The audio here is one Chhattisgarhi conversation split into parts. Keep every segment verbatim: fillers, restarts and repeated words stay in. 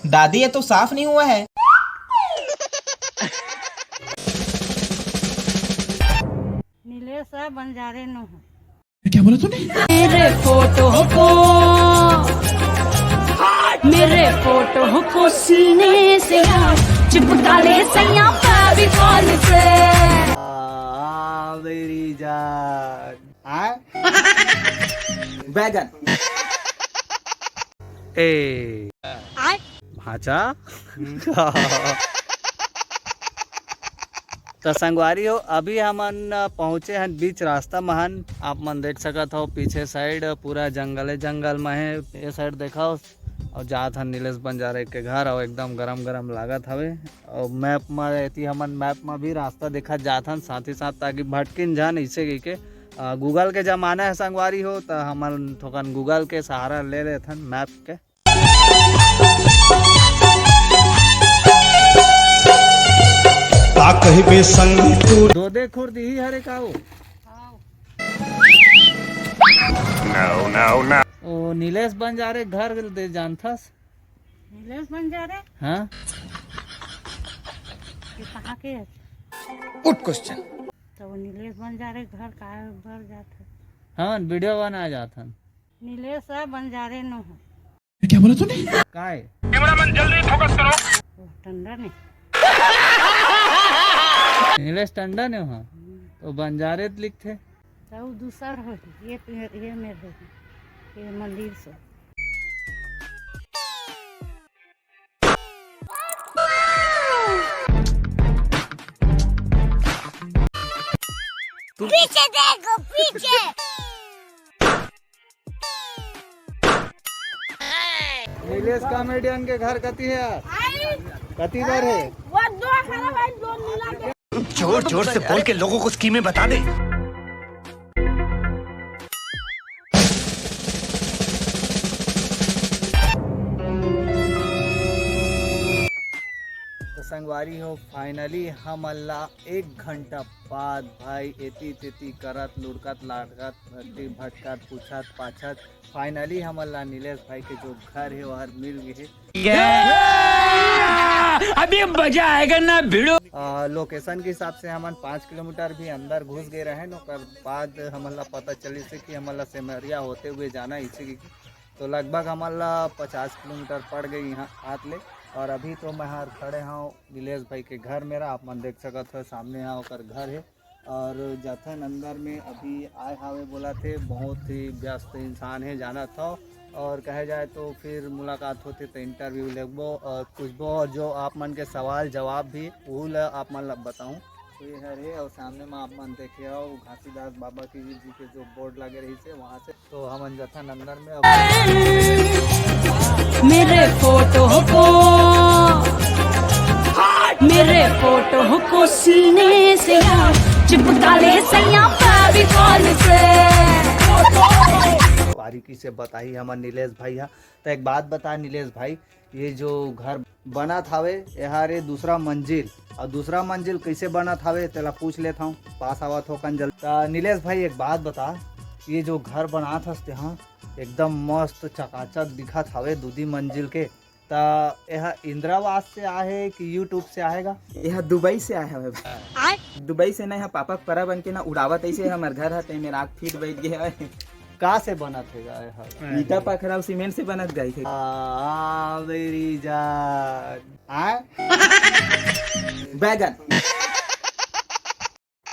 दादी, ये तो साफ नहीं हुआ है। नीलेश बंजारे नो है। क्या बोला तूने? मेरे फोटो को, मेरे फोटो को सीने से चिपका ले सैया फेविकॉल से। आ, मेरी जान। आ? बैगन। ए। भांचा। त संगवारी हो, अभी हमन पहुंचे हन बीच रास्ता म हन। आप मन देख सकत हो पीछे साइड पूरा जंगले जंगल म हे। ये साइड देखो, अउ जात हन नीलेश बंजारे के घर, अउ एकदम गरम गरम लागत हवे। अउ मैप म एती हमन मैप म भी रास्ता देखत जात हन, साथ ही साथ ताकि भटकिन जान इसे कहिके। अ, गूगल के जमाना है संगवारी हो, त हमन थोकन गूगल के सहारा ले लेथन मैप के। का कहिबे संग तू। दोदे खुर्द ही हरे का हो? No, no, no। ओ नीलेश बंजारे घर दे जानथस? नीलेश बंजारे? हाँ। ये कहाँ के है? गुड क्वेश्चन। तो वो नीलेश बंजारे घर का बर जात है? हाँ, वीडियो बना जात हन। नीलेश बंजारे नो है। क्या बोला तूने? काय? कैमरामैन, जल्दी फोकस करो। वो टंडन है। नीलेश टंडन है वहाँ। तो बंजारे त लिखथे। तो वो दूसर हो, ये, ये मेर हो, ये मंदिर से। पीछे देखो, पीछे। नीलेश कॉमेडियन के घर कती है? कती घर है? वो दो हमारा भाई दो मिला के। जोर जोर से बोल के लोगों को स्कीमें बता दे। तो संगवारी हो, finally हमन ला एक घंटा बाद भाई एती तेती करत लुढ़कत लाढ़कत भटकी भटकत पूछत पाछत finally हमन ला नीलेश भाई के जो घर हे ओहर मिल गे हे। अभी मजा आएगा ना भिड़ू। अ, लोकेशन के हिसाब से हमन पाँच किलोमीटर भी अंदर घुस गे रहेन, ओकर बाद हमन ला पता चलिस हे कि हमन ला सेमरिया होते हुए जाना हे, इसे कि तो लगभग हमन ला पचास किलोमीटर पड़ गे इहाँ आत ले। और अभी तो मैं हर खड़े हव नीलेश भाई के घर मेरा, आप मन देख सकत हो सामने यहाँ ओकर घर हे। और जाथन अंदर में, अभी आए हावे बोलत हे, बहुत ही व्यस्त इंसान हे जानत हव। और कहे जाए तो फिर मुलाकात होथे तो इंटरव्यू लेबो और पूछबो, और जो आप मन के सवाल जवाब भी उहू ला आप मन ला बताऊँ। तो ये हर हे और सामने में आप मन देखे हो घासीदास बाबा की जी के जो बोर्ड लगे रही से वहाँ से तो हमन जाथन अंदर में। अब मेरे फोटो को, मेरे फोटो को सीने से चिपका ले सैया फेविकॉल से। बारीकी से बताही हमर नीलेश भाई हा। तो एक बात बता नीलेश भाई, ये जो घर बनत हावे, एहर ए दूसरा मंजिल, और दूसरा मंजिल कैसे बनत हावे, तेला पूछ लेत हूँ, पास आवत हो कंजल। त नीलेश भाई, एक बात बता, ये जो घर बनात हस तेहा, एकदम मस्त चकाचक दिखत हावे, दू दी मंजिल के। त एहा इंदिरावास से आहे कि YouTube से आएगा? एहा दुबई से आए हवे भाई। आय? दुबई से नहीं, पापा के परा बन के ना उड़ावत ऐसे हमर घर ह, ते मेर आग फीट बैठ गए हवे। का से बनत हे गा एहा? ईटा पखरा अउ सीमेंट से बनत गा हे। आ, मेरी जान। आ? बैगन।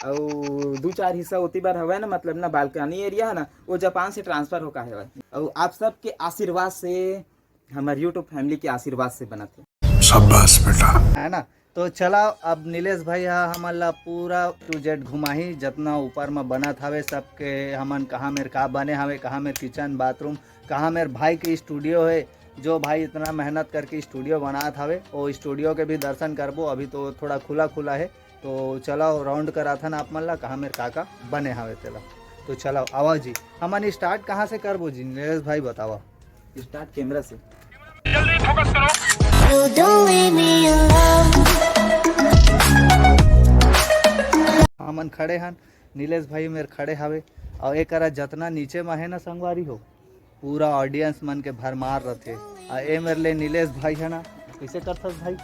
अउ दू चार हिस्सा ओती बर हवय ना, मतलब ना बालकनी एरिया है ना, वो जापान से ट्रांसफर होका हवय। अउ आप सबके आशीर्वाद से, हमर YouTube फैमिली के आशीर्वाद से बनत हे। शाबाश बेटा। है ना? तो चला, अब नीलेश भाई हा हमन ला पूरा to Z घुमाही, जतना ऊपर म बनत हवे सबके, हमन कहाँ मेर का बने हवे, कहाँ मेर किचन बाथरूम, कहाँ मेर भाई के स्टूडियो है, जो भाई इतना मेहनत करके स्टूडियो बनात हवे, वो स्टूडियो के भी दर्शन करबो। अभी तो थोड़ा खुला खुला है, तो चला राउंड कराथन आप मन ला, कहाँ मेर का का बने हवे तेला। तो चला आवा जी, हमन स्टार्ट कहाँ से करबो जी, नीलेश भाई बतावा। स्टार्ट कैमरा से। जल्दी फोकस करो। हमन खड़े हन, नीलेश भाई मेर खड़े हवे, अउ एकरा जतना नीचे म हे ना संगवारी हो, पूरा ऑडियंस मन के भरमार रथे। अउ ए मेर ले नीलेश भाई है ना, कइसे करथस भाई?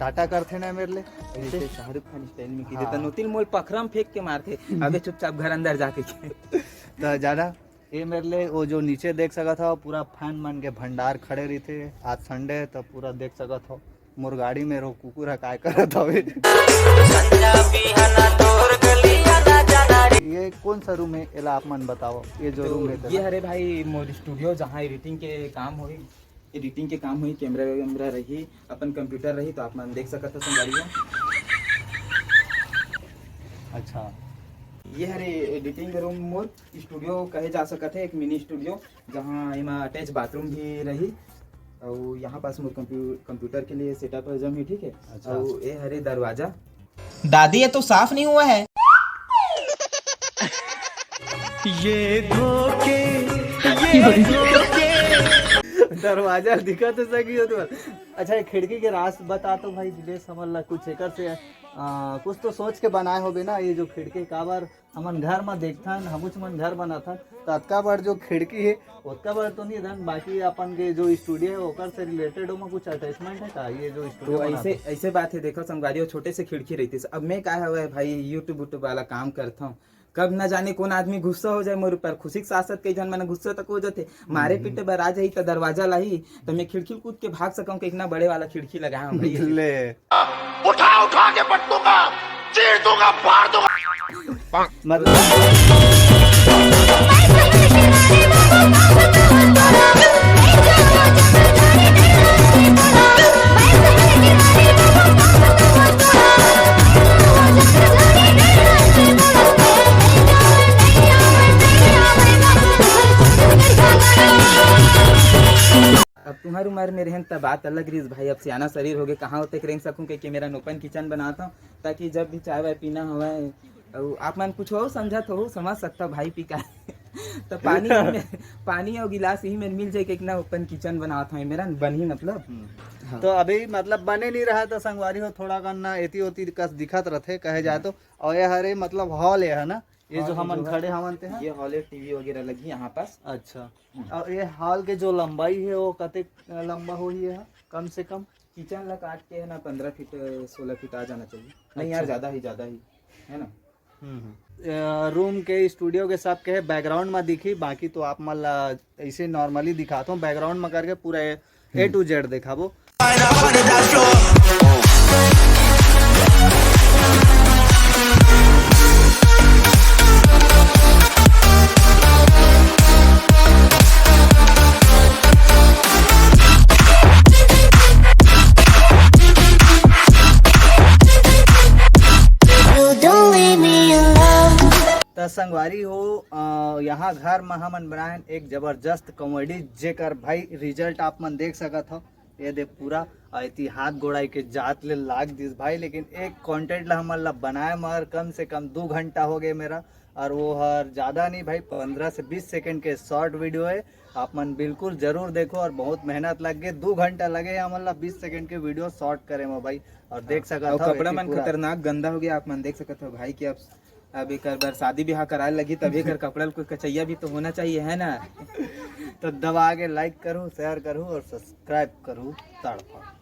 टाटा करथे ना मेरे ले। जैसे शाहरुख खान स्टाइल में की देता हाँ। नोतिल मोल पखरम फेंक के मारथे। अबे चुपचाप घर अंदर जाके। तो जाना, ये मेरे ले वो जो नीचे देख सकत हो, पूरा फैन मन के भंडार खड़े रहिथे। आज संडे, तो पूरा देख सकत हो मोर गाड़ी में रो कुकुर ह काय करत हवे। ये कौन सा रूम है, एला आप मन बताओ। ये जो तो रूम है ये तेरा? हरे भाई मोर स्टूडियो, जहाँ एडिटिंग के काम होही, एडिटिंग के काम होही, कैमरा वैमरा रही, अपन कंप्यूटर रही, तो आप मन देख सकत हो संगवारी हो। अच्छा। ये हरे एडिटिंग रूम मोर स्टूडियो कहे जा सकत है, एक मिनी स्टूडियो, जहाँ एमा अटैच बाथरूम भी रही। और यहाँ पास मोर कंप्यू-, कंप्यूटर के लिए सेटअप है जम ही, ठीक है। अच्छा। और ये हरे दरवाजा। दादी, ये तो साफ नहीं हुआ है। ये धोखे, ये धोखे। दरवाजा दिखा तो सकी हो तो। अच्छा, ये खिड़की के राज बता तो भाई, दिलेश हमन ला कुछ एकर से, आ, कुछ तो सोच के बनाए होबे ना, ये जो खिड़की काबर हमन घर म देखथन, हमूच मन घर बनाथन, त अतका बड़ जो खिड़की हे, ओतका बड़ तो नहीं रहन, बाकी अपन के जो स्टूडियो हे, ओकर से रिलेटेड ओमा कुछ अटैचमेंट हे का? ये जो तो स्टूडियो ऐसे, बनाथन। ऐसे बात हे, देखो संगवारी, वो छोटे से खिड़की रहितिस। अब मैं का हवे भाई, YouTube वूट्यूब वाला काम करथौं, कब न जाने कौन आदमी गुस्सा हो जाए मोर ऊपर। खुशी के साथ साथ कई झन मन गुस्सा तक हो जाथे, मारे हम्म। पीटे बर आ जाही त दरवाजा लाही, त मैं खिड़की कूद के भाग सकौं कि इतना बड़े वाला खिड़की लगाए हौं भाई। ले। उठा उठा के पटकूंगा, चीर दूंगा, फाड़ दूंगा। मतलब अब तुम्हार उमर में रहेन त बात अलग रहिस भाई, अब सियाना शरीर होगे, कहाँ ओतेक रेंग सकूं कहिके मेरा ओपन किचन बनात हौं, ताकि जब भी चाय वाय पीना हवय, अउ आप मन कुछ और समझत हो, समझ सकता भाई पी का। तो पानी में, पानी और गिलास यही में मिल जाए कि ना ओपन किचन बनात हौं मेरा बनही मतलब। हम्म। हाँ। तो अभी मतलब बने नहीं रहा तो संगवारी हो, थोड़ा कन ना एती ओती कस दिखत रथे कहे जाए तो। और ये हरे मतलब हॉल है, है ना? ये जो हॉल हमन जो है, खड़े हवन ते हैं? ये हॉल है, टीवी वगैरह लगी यहाँ पास। अच्छा। हम्म। और ये हॉल के जो लंबाई है वो कतेक लंबा होही है कम से कम? किचन ला काट के है ना, पन्द्रह फीट, सोलह फीट आ जाना चाहिए। नहीं यार, अच्छा। ज्यादा ही, ज्यादा ही है ना। हम्म, हम्म। अ, रूम के, स्टूडियो के सब के बैकग्राउंड में दिखी, बाकी तो आप मन ला ऐसे नॉर्मली दिखाता हूँ, बैकग्राउंड में करके पूरा ए टू जेड दिखाबो। त संगवारी हो, अ, यहाँ घर म हमन बनाएन एक जबरदस्त कॉमेडी, जेकर भाई रिजल्ट आप मन देख सकत हो। ये दे पूरा, अ, एती हाथ गोड़ाई के जात ले लाग दिस भाई, लेकिन एक कंटेंट ला हमन ला बनाए म कम से कम दो घंटा हो गए मेरा, और वो हर ज्यादा नहीं भाई, पन्द्रह से बीस सेकंड के शॉर्ट वीडियो है। आप मन बिल्कुल जरूर देखो, और बहुत मेहनत लग गए, दो घंटा लगे हमन ला बीस सेकंड के वीडियो शॉर्ट करे म भाई। और देख सकत और हो, कपड़ा एती मन पूरा खतरनाक गंदा हो गया, आप मन देख सकत हो भाई कि अब अब एकर बर शादी ब्याह कराए लगी, तब एकर कपड़ा ल कोई कचैया भी तो होना चाहिए, है ना? तो दबा के लाइक करू, शेयर करू और सब्सक्राइब करू। तड़फा।